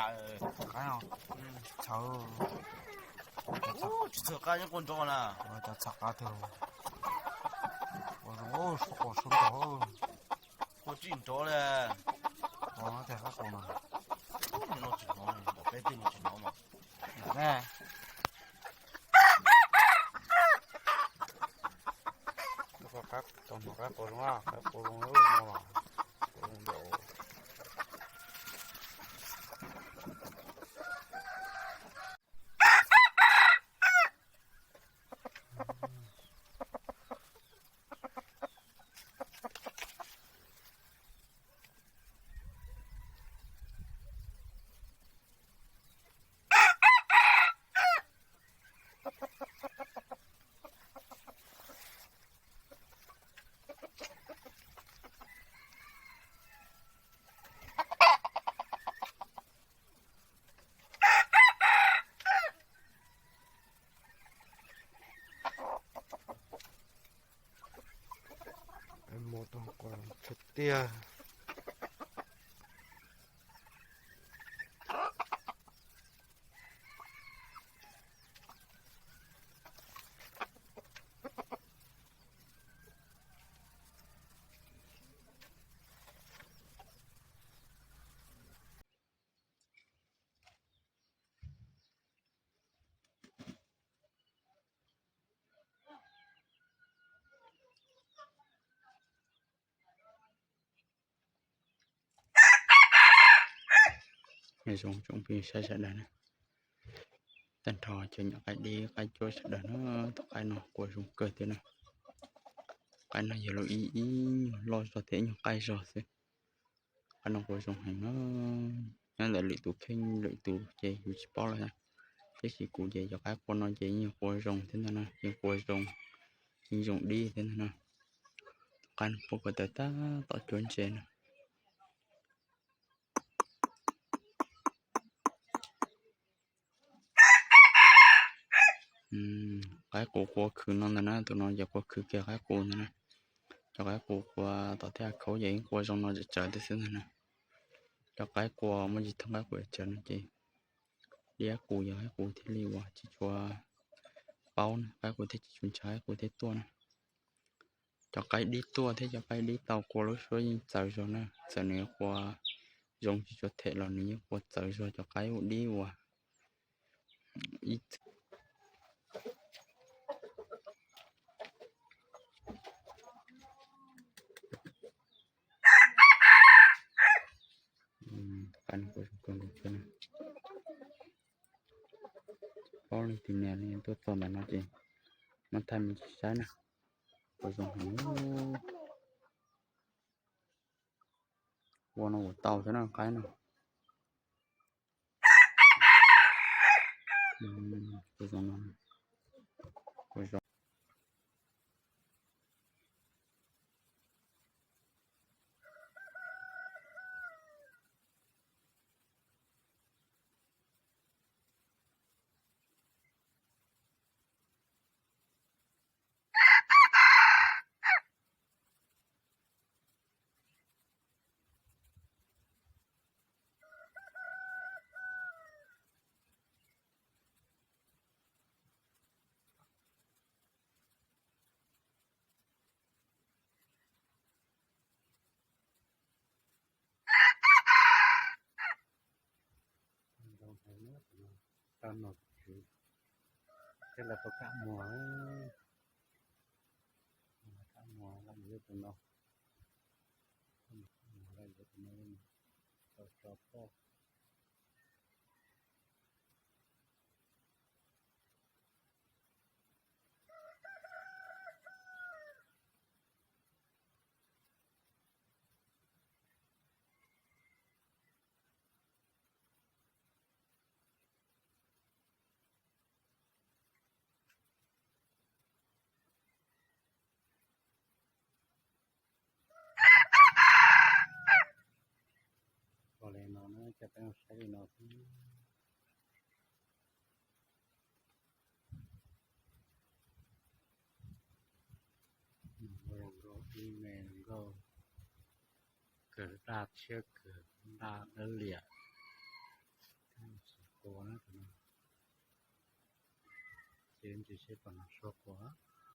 Qab, tsis txawj qab nyob quaj nrov na. Cov txham qab twg, quaj zoo, quaj sub nrov, quaj tsis nrov li. Ua no tias qab qus no, no tsis hnov, peb twb no tsis hnov mas. Qab, tau hnov qab qus zoo, qab qus zoo no los, qus zoo nraud. Mus tau qus tshuav tiag. Zoo tsoom phooj ywg saib sawv daws na, tag nrho cov nyuam qaib dib qaib cuab sawv daws na, tus qaib no quaj zoo kawg thiab na. Qaib no yog lub ib ib nyuag loj zog thiab ib nyuag qaij zog xwb. Qaib no quaj zoo heev na. Nyob ntawm lwm tus kheej lwm tus ces yus tsis paub lawm, tiam sis kuv ces cov qaib quaj no ces yeej quaj zoo thiab ntag na, yeej quaj zoo, yeej zoo dib thiab ntag na. Tus qaib no quaj ko taw tab tom cuab ntses na. Qaib qus quaj khwv no ntag na, tus no ces quaj khwv kiag qaib qus ntag na. Cov qaib qus quaj tom tej av khaub ces yeej quaj zoo no tsawv tsawv thiab xwb ntag na. Cov qaib quaj muaj tsis thooj qaib qus tsawv no ces dib qaib qus yog qaib qus thiaj li uas tsis tshua paub na, qaib qus thiaj tsis tshua ntshaw qaib qus thiaj tuaj na. Cov qaib dib tuaj thiab cov qaib dib tau quaj lub suab yeej txawv zog na, txawm nws quaj zoo tsis tshua them los nws yeej quaj txawv zog cov qaib dib uas ib txwm. Qaib no quaj zoo kawg nkaus thiab na. Paub leej twg nias li tuaj txog ntawm no ces muab thaij me ntsis saib na. Quaj zoo heev. Ua no ua tau thiab na qaib no. Quaj zoo no, quaj zoo. Tau nom tswv, tej lawv puas kam muag, kam muag lawm yuav tus no, muag lawm yuav tus no, tau tso poj. Ua li no na, coj peb mus saib li no xwb. Zoo nkauj ib me nkauj, kawg daj tshiab kawg daj dawb liam. quas na. Ces ntsis seb pom no sua quas.